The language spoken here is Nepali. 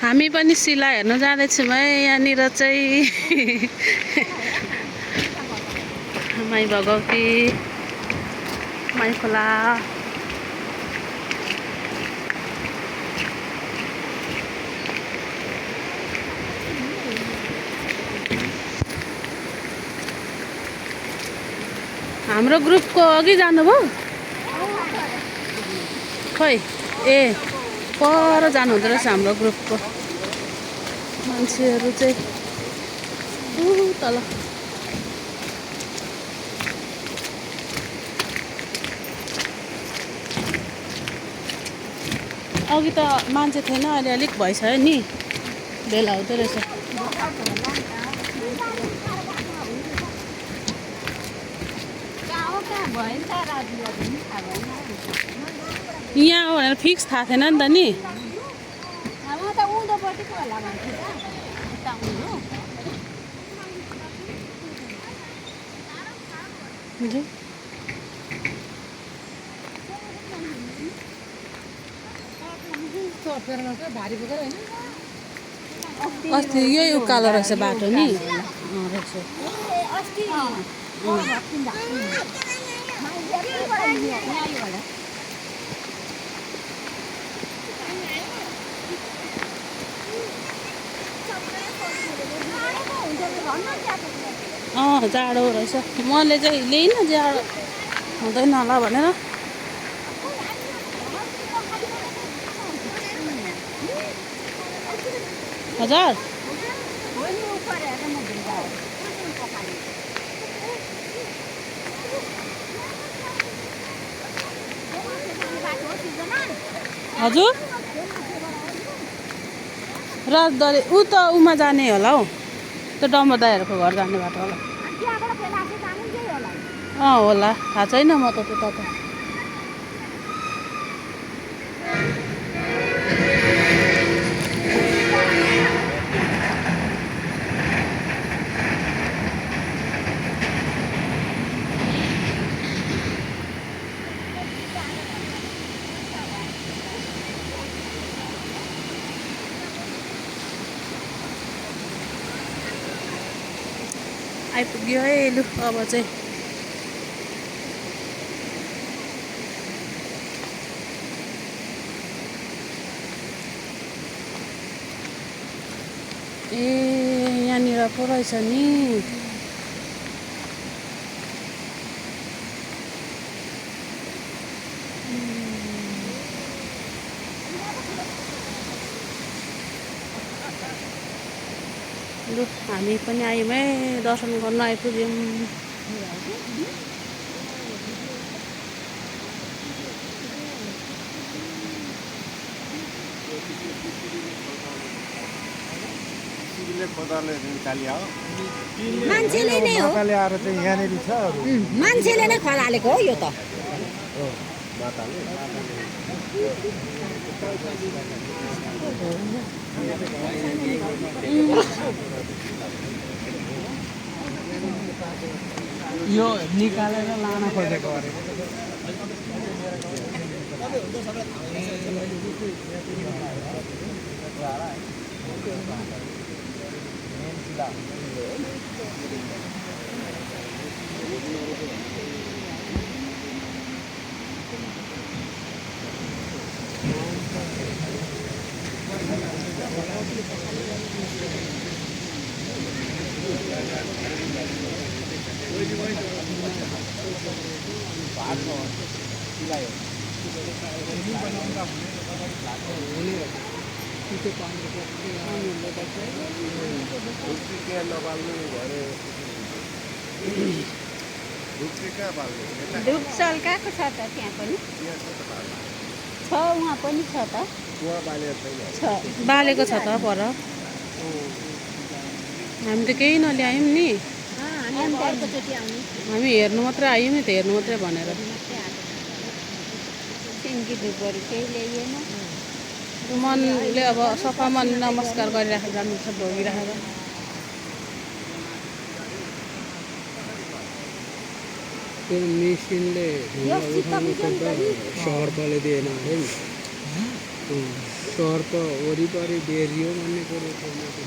हामी पनि शिला हेर्न जाँदैछौँ है। यहाँनिर चाहिँ माई भगवती, माई खोला। हाम्रो ग्रुपको अघि जानुभयो खोइ। ए पर जानु हुँदो रहेछ हाम्रो ग्रुपको मान्छेहरू चाहिँ तल। अघि त मान्छे थिएन, अहिले अलिक भइसक्यो नि, बेला हुँदो रहेछ। यहाँ हो भनेर फिक्स थाहा थिएन नि त नि। अस्ति यही उकालो रहेछ बाटो नि रहेछ। जाडो रहेछ। मैले चाहिँ ल्याइनँ, जाडो हुँदैन होला भनेर। हजुर हजुर राजदरी ऊ त उमा जाने होला हौ, त्यो डम्बर दाइहरूको घर जाने बाटो होला। होला, थाहा छैन म त त्यता त। आइपुग्यो है लु। अब चाहिँ यहाँनिर पो रहेछ नि। लु हामी पनि आयौँ है, दर्शन गर्न आइपुग्यौँ। मान्छेले नै हो, मान्छेले नै खलालेको हो यो त। यो निकालेर लान खोजेको अरे। धुपसल कहाँको छ त? त्यहाँ पनि छ, उहाँ पनि छ त। बालेको छ त पर। हामी त केही नल्यायौँ नि, हामी हेर्नु मात्रै आयौँ नि त, हेर्नु मात्रै भनेर। सिन्की धुपहरू केही ल्याइएन। मनले अब सफा मन नमस्कार गरिराखेर जानुपर्छ ढोगिराखेर। त्यो मेसिनले ढुङ्गा उठाउनु पर्दा सहर तले दिएन है। सहर त वरिपरि डेरी हो भन्ने कुरो छैन।